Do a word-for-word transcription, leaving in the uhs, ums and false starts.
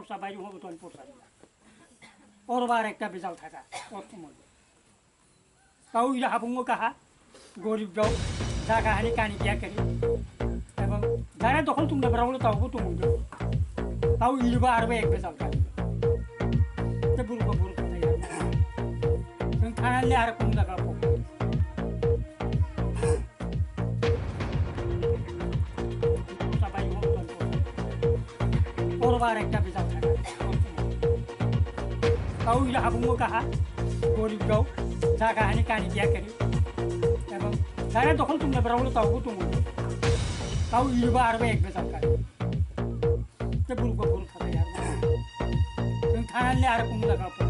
Sabai ho ton pursa. Oro bar ekta bijal thaka. Tau ira habungo kaha, gorib rok, jaga hani kani biya kari. Ebong jara dokhol tungda bra ulo tau bo tungda. Tau ira ba arba ek bezal kari. Te buru ko buru kata ya. Teng thanan le ar kum daga po. Oro bar ekta bijal thaka. Tau ira habungo kaha, gorib rok, jaga hani kani biya kari. Ebong jara dokhol tungda bra ulo tau bo tungda. Tau ira ba arba ek bezal kari. Te buru ko buru kata ya. Teng thanan le ar kum daga po.